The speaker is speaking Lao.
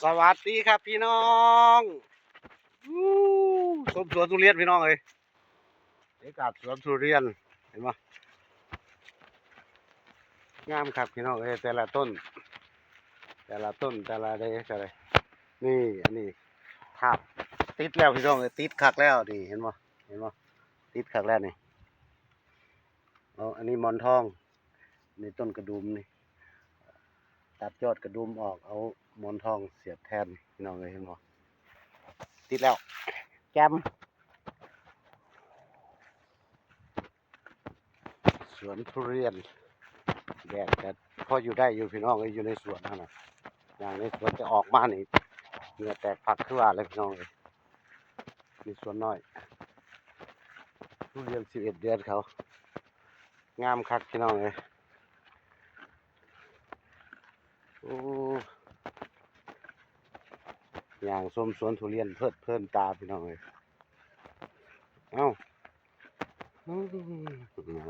ສະຫວັດດີຄັບພີ່ນ້ອງ ອູ້ ຊົມສວນທຸລຽນພີ່ນ້ອງເອີຍ ບັນຍາກາດສວນທຸລຽນ ເຫັນບໍ່ ງາມຄັກພີ່ນ້ອງເອີຍ ແຕ່ລະຕົ້ນ ແຕ່ລະຕົ້ນ ແຕ່ລະໃດກໍໄດ້ ນີ້ ອັນນີ້ ທາບ ຕິດແລ້ວພີ່ນ້ອງເອີຍ ຕິດຄັກແລ້ວ ນີ້ ເຫັນບໍ່ ເຫັນບໍ່ ຕິດຄັກແລ້ວນີ້ ເອົາ ອັນນີ້ໝອນທອງ ນີ້ຕົ້ນກະດຸມນີ້ ຕັດຍອດກະດຸມອອກ ເອົາໝອນທອງສຽບແທນ ພີ່ນ້ອງເອີຍ ເຫັນບໍ່ ຕິດແລ້ວ ແຈ່ມ ສວນທຸລຽນ ແດດກໍພໍຢູ່ໄດ້ຢູ່ພີ່ນ້ອງເອີຍ ຢູ່ໃນສວນຫັ້ນນະ ຢ່າງໃນສວນຈະອອກມານີ້ ເຫື່ອແຕກພັກຄືວ່າແຫຼະພີ່ນ້ອງເອີຍ ນີ້ສວນນ້ອຍ ທຸລຽນສິບເອັດເດືອນເຂົາ ງາມຄັກພີ່ນ້ອງເອີຍ ໂອ້ ຍ່າງຊົມສວນທຸລຽນເພີດເພີນຕາພີ່ນ້ອງເອີຍ ເອົ້າ ອືມ